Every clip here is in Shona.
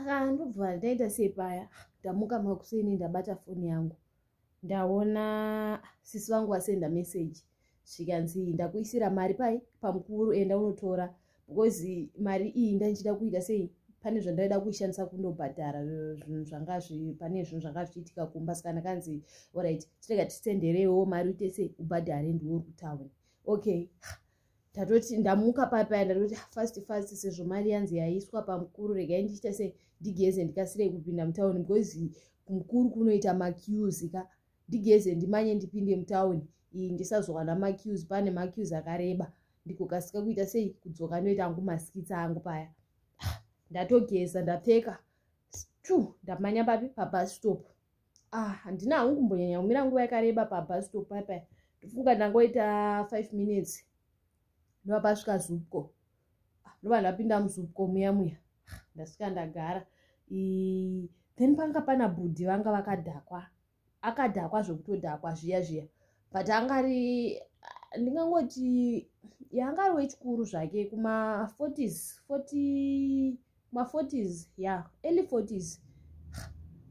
Saka ndobva ndaita sei paya, ndamuka makuseni, ndabata foni yangu, ndaona sisi vangu vasenda meseji, zvikanzi ndakuisira mari pai pamukuru, enda unotora, because mari iyi ndandichida kuita sei, pane zvandaida kuishandisa kundobhadhara zvinhu zvanga pane zvinhu zvanga zvichiitika kumba. Saka ndakanzi alright, chirega tisenderewo mari, uite sei, ubhadhare, ndiwe uri kutauni. Okay, tatoti ndamuka papaya, ndatoti fast fast, sezvo mari yanzi yaiswa pamukuru, regai ndichiita sei, ndigeze, ndikasire kupinda mutauni, because kumukuru kunoita maqueues ka. Ndigeze, ndimanye, ndipinde mutauni iyi, ndisazowana maqueues, pane maqueues akareba, ndigokasika kuita sei, kudzoka, ndoita angu maskits angu paya. Ndatogeza, ndapfeka tu, ndamanya papi, pabus stop. Ah, handina hangu kumbonyanya kumira nguva yakareba pabus stop paya. Ndofunga ndangoita 5 minutes, ndova pasvika Zupco. Ah, ndobva ndapinda muZupco muya muya. Ah, ndasvika, ndagara. Then panga pana bhudhi vanga vakadhakwa, akadhakwa zvekutodhakwa zviya zviya, but angari, ndingangoti yanga ari wechikuru zvake, kuma40s, 40, kuma40s, ya, early 40s.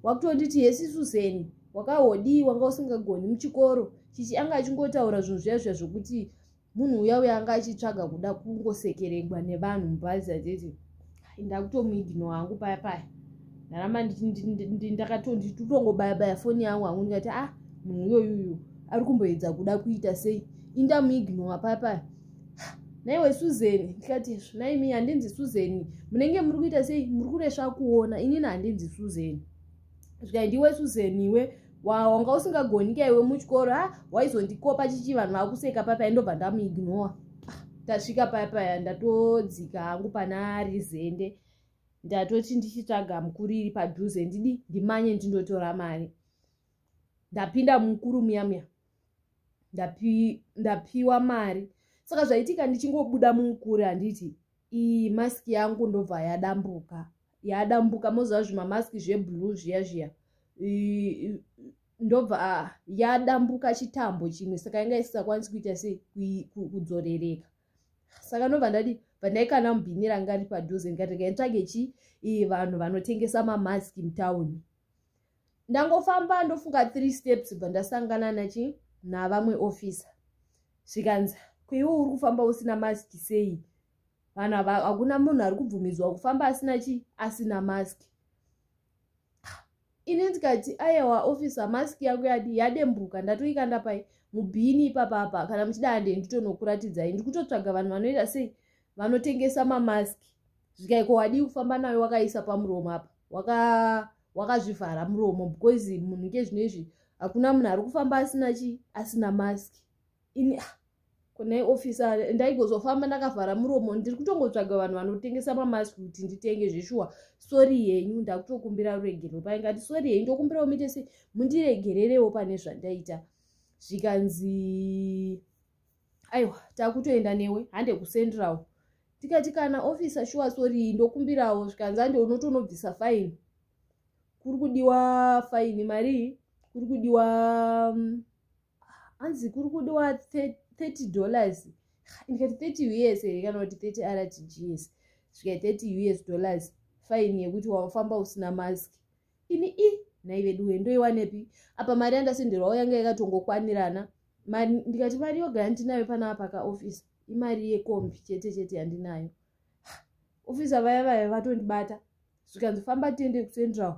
Wakutonditi, "Hesi Susan, wakahodii? Wanga usingagoni muchikoro chichi." Anga achingotaura zvinhu zviya zviya zvokuti munhu uya uya anga achitsvaga kuda kungosekeregwa nevanhu mubhazi. Atiti ndakutomuignore hangu paya paya, ndaramba ndakatonditongobaya foni yangu hangu, ndikati, "Ah, munhu iyoyuyu ari kumboedza kuda kuita sei?" Indamuignore paya paya. "Naiwe Susan," ndikati, "Naimi, handinzi Susan. Munenge muri kuita sei, muri kuresva kuona inini, handinzi Susan." Zvikai, "Ndiwe Susan iwe, wanga usingagoni kaiwe muchikoro, ha, waizondikopa chichi." Vanhu vakuseka paya, ndobva ndamuignore. Ah, tasvika paya paya, ndatodzika hangu pana Rizende, ndatoti ndichitsvaga mukuru iri padhuze, ndidi ndimanye ndindotora mari. Ndapinda mukuru muya muya, ndapiwa mari. Saka zvaitika, ndichingobuda mumukuru, handiti iyi masiki yangu ndobva yadambuka, yadambuka. Moziva zvimamaski zveblue zviya zviya, ndobva yadambuka chitambo chimwe, saka yanga isisakwanisi kuita sei, kudzorereka. Saka ndobva ndadi, bva ndaikana mubhini ranga ri padhuze, ndikati ngaitsvage chi vanhu vanotengesa mamaski mutauni. Ndangofamba, ndofunga three steps, bva ndasangana nachi navamwe officer. Zvikanzi, "Kuiwe uri kufamba usina masiki sei? Vanhu ava, hakuna munhu ari kubvumidzwa kufamba asina chi, asina masiki." Ini ndikati, "Aiwa officer, masiki yangu yadi yadembuka, ndatoikanda pai, mubhini ipapapa. Kana muchida, hande nditonokuratidzai. Ndikutotsvaga vanhu vanoita sei, vanotengesa mamaski." Zvikaiko, "Wadii kufamba nayo wakaisa pamuromo apa, wakazvivhara muromo? Because munhu ke zvino izvi hakuna munhu ari kufamba asina chi, asina masiki." Ini, ah, kunai officer, ndaigozofamba ndakavhara muromo? Ndiri kutongotsvaga vanhu vanotengesa mamaski kuti nditenge zveshuwa. Sorry yenyu, ndakutokumbira ruregerero. Paingati, "Sorry yenyu, ndokumbirawo muite sei, mundiregererewo pane zvandaita." Zvikanzi, "Aiwa, takutoenda newe, hande kuCentral." Tikati, "Kana officer, shuwa sorry, ndokumbirawo." Zvikanzi, "Ande unotonobvisa fine, kuri kudiwa fine mari, kuri kudiwa, hanzi kuri kudiwa $30." Ndikati, "30 US here kana kuti 30 RTGS?" Svika 30 US dollars fine yekuti wafamba usina mask. Ini, i nhai veduwe, ndoiwanepi apa? Mari yandasenderwawo yanga yakatongokwanirana. Ndikati, "Mari yoga yandinayo panapa kaofficer imari yekombi chete chete yandinayo." Officer vaya vaya vatondibata, zvikanzi, "Famba, tiende kuCentral."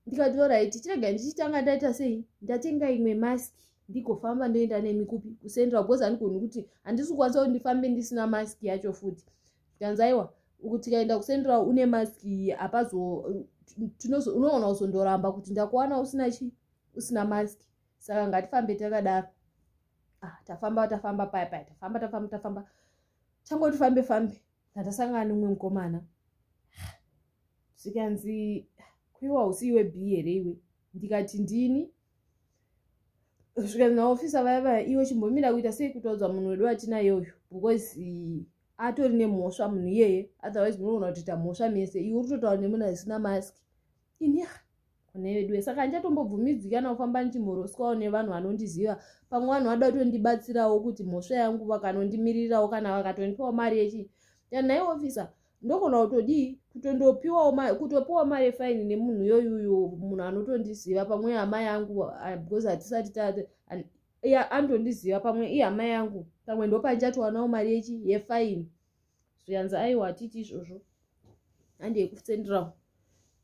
Ndikati, "Alright, chirega ndichitanga ndaita sei, ndatenga imwe maski, ndigofamba ndoenda nemi kupi, kuCentral, because handigoni kuti handisi kukwanisa kuti ndifambe ndisina maski yacho futi." Zvikanzi, "Aiwa, tikaenda kuCentral une maski, hapazo unoona kuzondoramba kuti ndakuwana usina chi, usina maski, saka ngatifambe takadaro." Ah, tafamba, tafamba paya paya, tafamba, tafamba, tafamba, tangoti fambe fambe, ndatasangana nemumwe mukomana. Zvikanzi, "Kuiwa usiiwe b here iwe?" Ndikati, "Ndini." Zvikanzi naofficer vaya vaya, "Iwe chimbomira kuita sei, kutaudza munhu wedu atinayoyo, because atori nemhosva munhu iyeye, otherwise munoona kutoita mhosva mese. Iwe uri kutotaura nemunhu asina maski." Ini, kune veduwe, saka handichatombobvumidzwi kana kufamba ndichimhoroswawo nevanhu vanondiziva. Pamwe vanhu vada kutondibatsirawo kuti mhosva yangu vakanondimirirawo, kana vakatondipawo mari yechi. Nhai officer, Ndogona kutodii, kutondopiwawo, kutopiwa mari yefaini nemunhu iyoyuyo, munhu anotondiziva, pamwe hama yangu, because hatisati antondiziva, pamwe ihama yangu, pamwe ndopandichatowanawo mari yechi yefaini. Zviyanzi aiwa, hatiti izvozvo, handei kuCentral.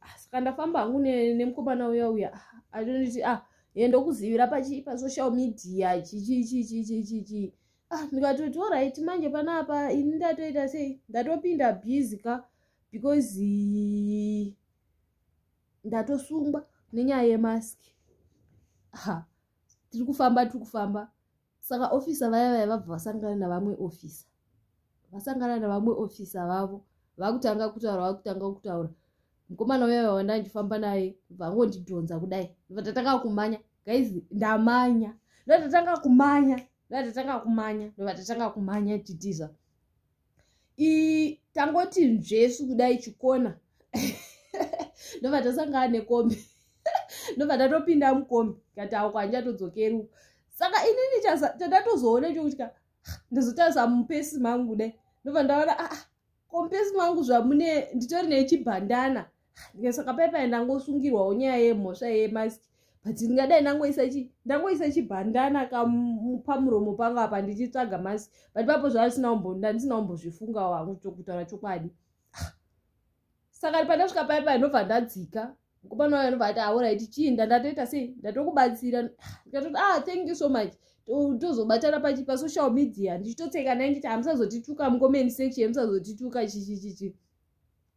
Ah, saka ndafamba hangu nemukomana uya uya, atonditi, "Ah, yendokuzivira pachi pasocial media, chichichichichichichi." Ah, ndikatoti, "Alright." Manje panapa ini ndatoita sei? Ndatopinda busy ka, because ndatosungwa nenyaya yemaski. Ha, tiri kufamba, tiri kufamba. Saka ofisa vaya vaya vabva vasangana navamwe ofisa, vasangana navamwe ofisa vavo, vakutanga kutaura, vakutanga kutaura. Mukomana uya wanda ndichifamba naye vangondidhonza kudai, ndovatatanga kumanya. Guys, ndamanya, ndovatatanga kumanya, ndovatatanga kumanya, ndovatatanga kumanya titiza. Tangoti nzvesu kudai chikona, ndobva tasangana nekombi, ndobva tatopinda mukombi, kati ako handichatodzokeri. Saka inini chandatozoona chokutya, ndozotarisa mupesi mangu kudai, ndobva ndaona, aa, komupesi mangu zvamune nditori nechibhandana. Saka paipai ndangosungirwawo nyaya yemhosva yemaski, but ndingadai ndangoisa chi ndangoisa chibhandana pamuromo pangu apa ndichitsvaga maski, but papo zvandisina kumbozvifungawo hangu, kutaura chokwadi. Saka pandasvika paipai, ndobva ndadzika. Mukomana wayo anobva ati, "Alright, chiinda, ndatoita sei, ndatokubatsira." Ndikatoti, "Ah, thank you so much, tozobatana pachi pasocial media." Ndichitotseka naye nditi, "Hamusazotituka mucomment section, musazotituka chichichichi."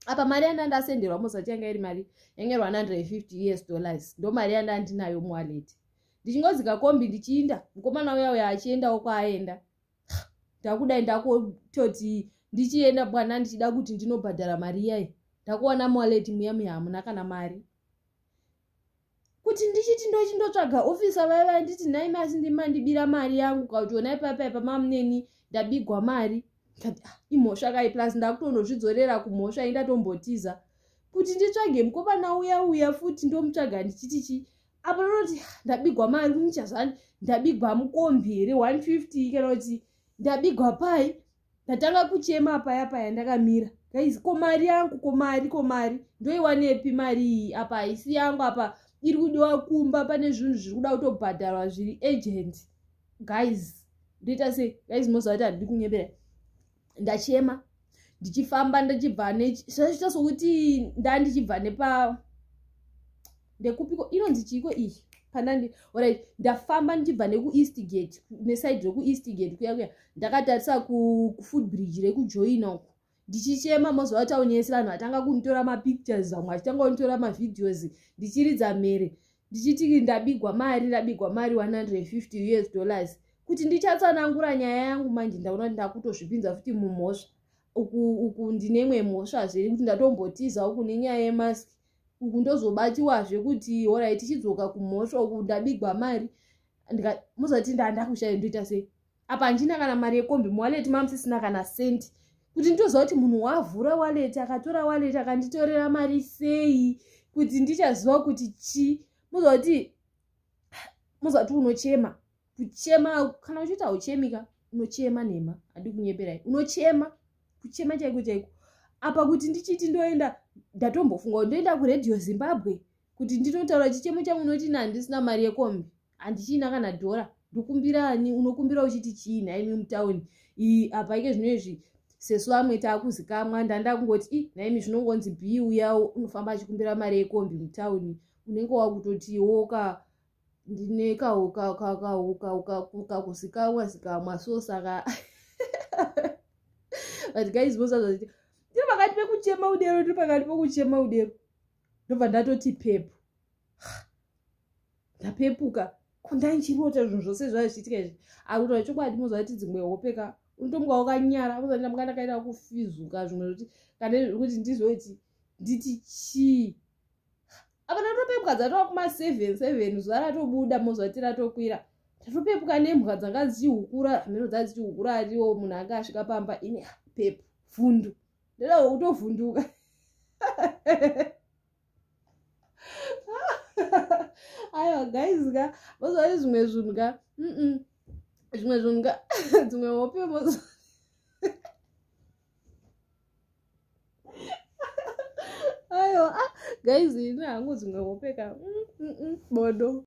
Apa mari yanda ndasenderwa mozati yanga iri mari yanga iri 150 US dollars, ndo mari yanda ndinayo muwallet. Ndichingodzika kombi ndichiinda, mukomana uya uya achiendawo kwaaenda. Ndakudai, ndakutoti ndichienda bwana, ndichida kuti ndinobhadhara mari iyai, ndakuwana muwallet muya muya hamuna kana mari. Kuti ndichiti ndochindotsvaga ofisa vaya vaya, nditi, "Nhaimi, asi ndimandibira mari yangu kauti onai paipai pamamuneni, ndabigwa mari." Ndikati, "Ah, imhosva kai, plus ndakutondozvidzorera kumhosva indatombotiza." Kuti nditsvage mukomana uya uya futi, ndomutsvaga ndichiti chi apa ndonoti, "Ah, ndabigwa mari kunichazvani, ndabigwa mukombi here 150 kana kuti ndabigwa pai?" Ndatanga kuchema paya paya ndakamira. Guys, ko mari yangu, ko mari, ko mari ndoiwanepi mari iyi? Apa haisi yangu, apa iri kudiwa kumba, pane zvinhu zviri kuda kutobhadharwa zviri urgent. Guys, ndoita sei? Guys, moziva kuti handidi kunyepera, ndachema ndichifamba, ndichibva zvachiita sokuti ndandichibva nepa ndekupiko, inonzi chiiko iyi pandandi. Alright, ndafamba ndichibva nekuEastgate, neside rekuEastgate kuya kuya, ndakatarisa kufootbridge rekujoina uku, ndichichema. Moziva tauni yese vanhu vatanga kunditora mapictures, vamwe vachitanga kunditora mavideos, ndichiridza mhere ndichiti ndabigwa mari, ndabigwa mari 150 US dollars. Kuti ndichatsanangura nyaya yangu manje, ndaona kuti ndakutozvipinza futi mumhosva. Uku uku ndine imwe mhosvazve kuti ndatombotiza uku nenyaya yemaski, uku ndozobatiwazve kuti alright, tichidzoka kumhosva uku ndabigwa mari. Muzati ndandakushaya, ndoita sei? Apa handina kana mari yekombi, muwallet mamusisina kana sendi. Kuti nditoziva kuti munhu wavhura wallet, akatora wallet, akanditorera mari sei, kuti ndichaziva kuti chi. Muzati, muzati unochema, kuchema kana uchiita hauchemika, unochema nhema, handi kunyeperai, unochema, kuchema chaiko chaiko. Apa kuti ndichiti ndoenda, ndatombofunga kuti ndoenda kuRadio Zimbabwe kuti ndinotaura chichemo changu, noti ina handisina mari yekombi, handichina kana dhora, ndokumbirani? Unokumbira uchiti chii nhaimi mutauni iyi? Apa ike zvino izvi sesu vamwe taakuzikamwa, ndanda kungoti, "I, nhaimi, zvinongonzi b uya unofamba achikumbira mari yekombi mutauni." Unenge wakutotiwoka ndine kakuzikamwa zikamwa so. Saka, but guys, mosazvaiti ndiri pakati pekuchema udero, ndiri pakati pekuchema udero, ndobva ndatoti pepu, ndapepuka. Kundanchirota zvinhu zvose zvaa zvichiitika izvi. Akutaura chokwadi, mozvati dzimwe hope ka, unotomuka wakanyara. Mozvati ndamuka ndakaita kufizuka, zvimwe zvokuti kana zvekuti ndizoti nditi chii. Apa ndatopepuka dzatova kuma7 7, zuva ratobuda, mozvati ratokwira. Ndatopepuka nembwa dzanga dzichihukura, mheno dzaa dzichihukura, ariwo munhu anga asvika pamba. Ini pepu vhundu, ndoda kutovhunduka. Aiwa guys ka, mozvati zvimwe zvinhu ka, zvimwe zvinhu ka, dzimwe hope mozo. Guys, ini hangu dzimwe hope ka, bodo.